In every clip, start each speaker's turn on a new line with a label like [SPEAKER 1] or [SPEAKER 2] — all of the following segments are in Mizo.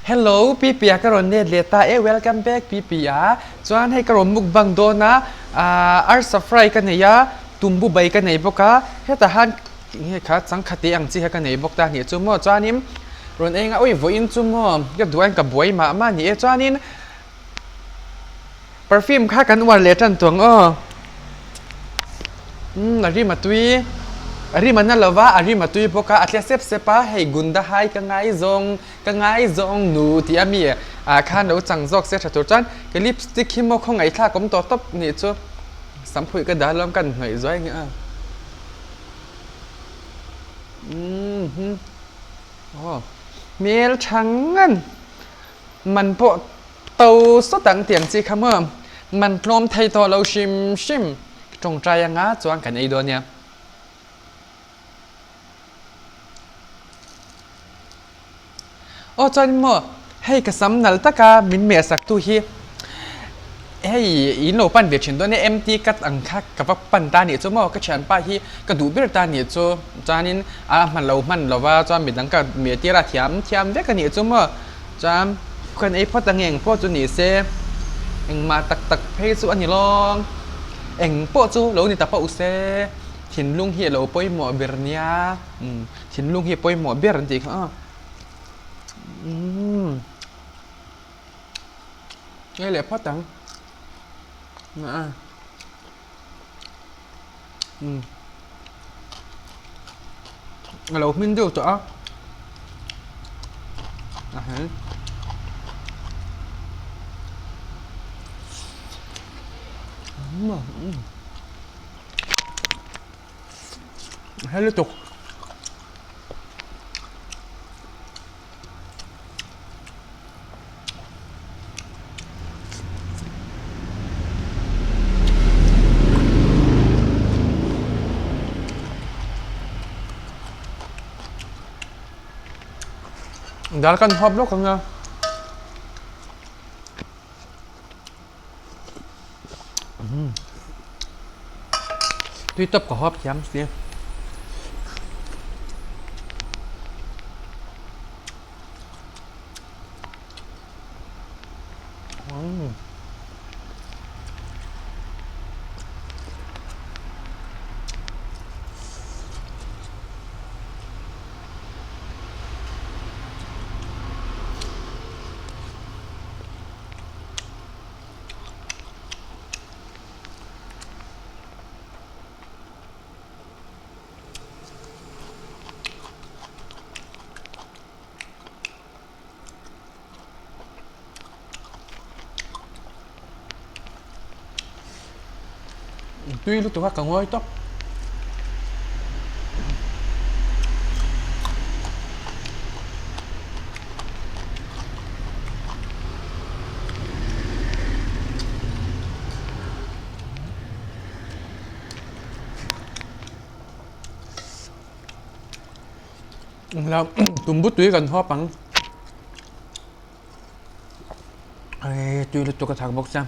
[SPEAKER 1] Hello Pipi a ka rawn let leh ta e welcome back Pipi a chuan hei ka rawn mukbang dawn a ahh arsa fry ka nei a tumbu bai ka nei bawk a hetah han nge kha changkhat te ang chi kha ka nei bawk ta nih chu maw chuanin rawn eng a ui vawiin chu maw ka duh a ka buai mah mah a ni e chuanin Perfume kha kan uar leh tan tuang aw. Umm a rim a tui. A rim a na lo va, a rim a tui bawk a, a tle sep sep a, hei gunda hai ka ngaizawng, ka ngaizawng nu tih a mi ah khan lo chang zawk se tha tur chuan ka lipstick hi maw khawngaih thlak awm tawh tawp nih chu samphuih ka dah lawm ka hnawih zuai nge a. Umm aw hmel tha ngan man pawh To sawt ang tiang chi kha maw? Man tlawm thei tawh lo hrim hrim. Tawngtai anga chuan kan ei dawn nia. Aw chuan maw hei ka sam nalh taka min meh sak tu hi hei in lo pan ve thin dawn nia MT cut ang kha ka va pan ta nih chu maw ka thianpa hi ka duh ber ta nih chu chuanin a hman lo hman lova chuan midang ka meh tir a thiam thiam vek a nih chu maw. Chuan kan ei phawt ang eng pawh chu ni se, engmah tak tak phei chu a ni lawng. Eng pawh chu lo ni ta pawh se, thinlung hi a lo pawimawh ber nia, umm thinlung hi a pawimawh ber an tih kha aw. Umm ei leh phawt ang umm a lo hmin deuh tawh a a hel a hel lutuk. Dal kan hawp lawk ang a. Tui tawp ka hawp thiam si. Tui lutuk a ka ngawi tawp. Tumbu tui kan hawp ang. Hei tui lutuk a thak bawk sia.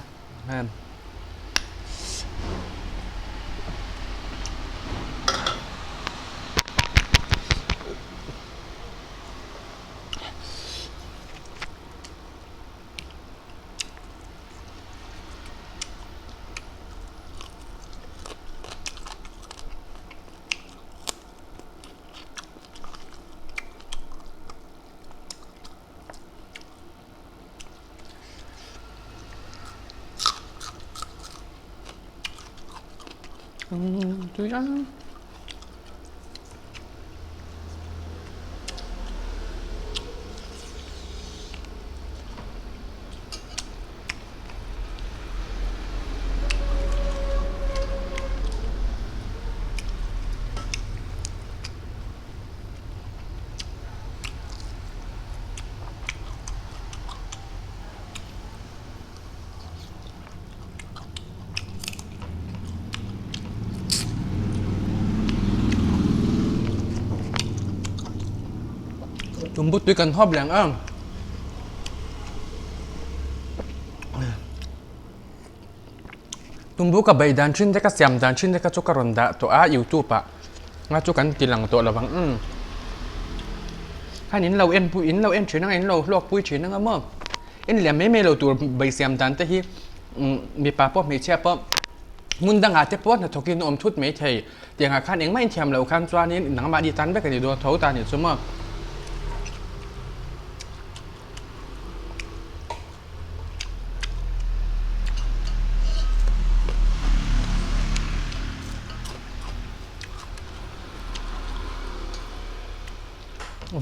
[SPEAKER 1] Tui a. Tumbu tui kan hawp leng ang. Tumbu ka beih dan thin te ka siam dan thin te kha chu ka rawn dah tawh a youtube ah nga chu kan ti lang tawh lo vang umm. Khan in lo en pui in lo en thin anga in lo hlawk pui thin anga maw? En liam mai mai lo tur beisiam dan te hi mipa pawh hmeichhia pawh hmun dangah te pawh hnathawk in awm thut mai thei. Tiangah khan engmah in thiam loh khan chuanin nangmahni tan vek a ni dawn tho ta nih chu maw.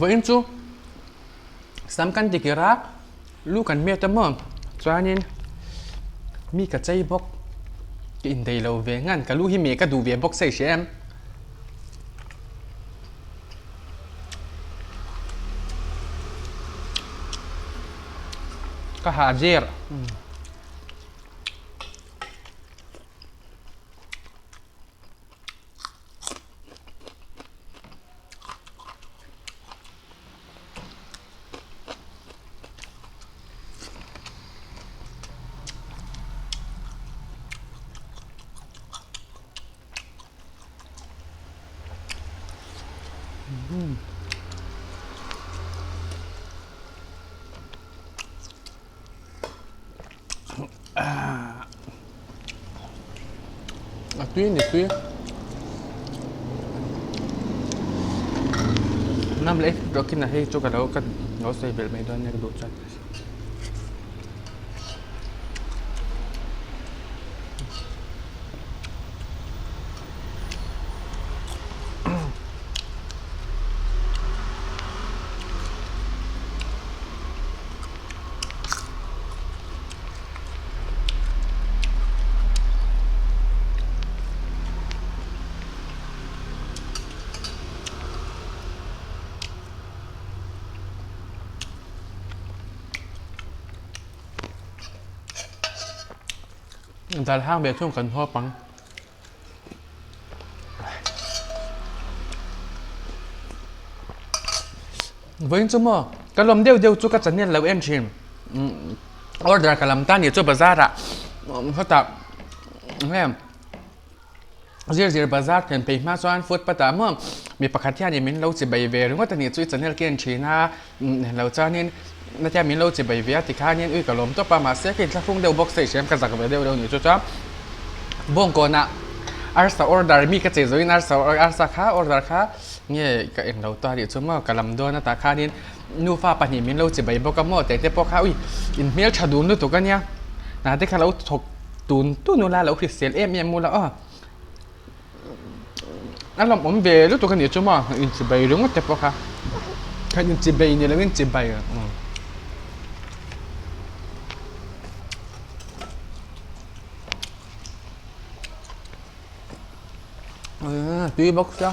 [SPEAKER 1] Vawiin chu sam kan ti kir a lu kan hmet a maw chuanin mi ka chei bawk ka indaih lo ve ngan ka lu hi meh ka duh ve bawk se i hria em. Ka hah zir. A tui ni tui. Nam leh rawkin a hei chu ka lo ka lo sawi belh mai dawn nia ka duh chuan. Dal hang ve thung kan hawp ang. Vawiin chu maw ka lawm deuh deuh chu ka channel lo en thin order ka lam ta ni chu bazar ah hawtah nge zir zir bazar thlen phei hma chuan footpath ah maw mi pakhat hian in min lo chibai ve ringawt a nih chu i channel ka en thin a lo chuanin hetia min lo chibai ve a tikhanin ui ka lawm tawp a mahse ka inthlahrung deuh bawk se i hriam ka zak ve deuh deuh a nih chu chuan bawngkawnah arsa order mi ka chei zawhin arsa arsa kha order kha nge ka eng lo ta a nih chu maw ka lam dawn a tah khanin nufa pahnih min lo chibai bawk a maw teh te pawh kha ui in hmeltha dun lutuk a nia hna te kha lo thawk tun tun ula lo hrisel em em ula aw a lawmawm ve lutuk a nih chu maw inchibai ringawt te pawh kha kha inchibai ni lovin chibai tui bawk sia.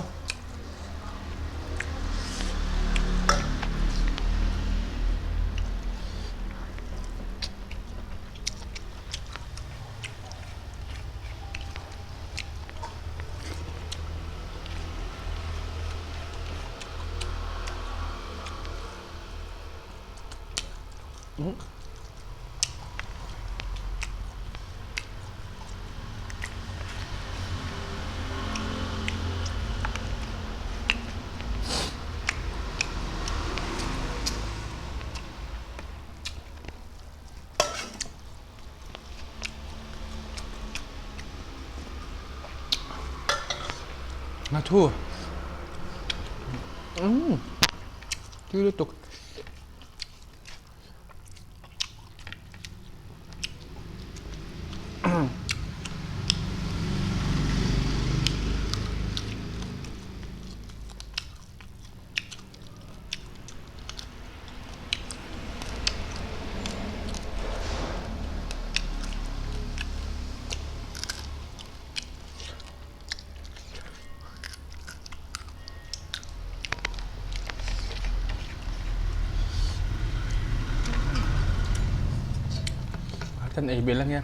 [SPEAKER 1] Nghathu umm tui lutuk. Kan ei belh ania.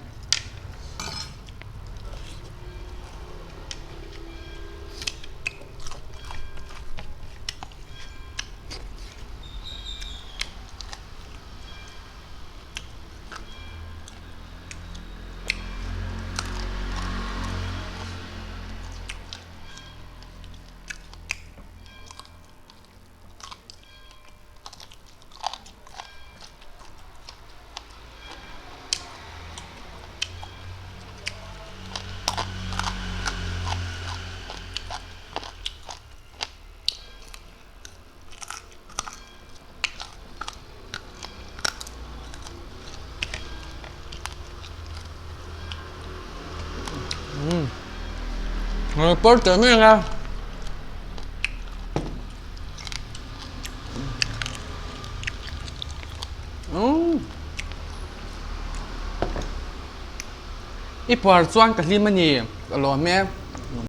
[SPEAKER 1] Pawr teh mai ang a. I puar chuan ka hlim a ni, ka lawm e.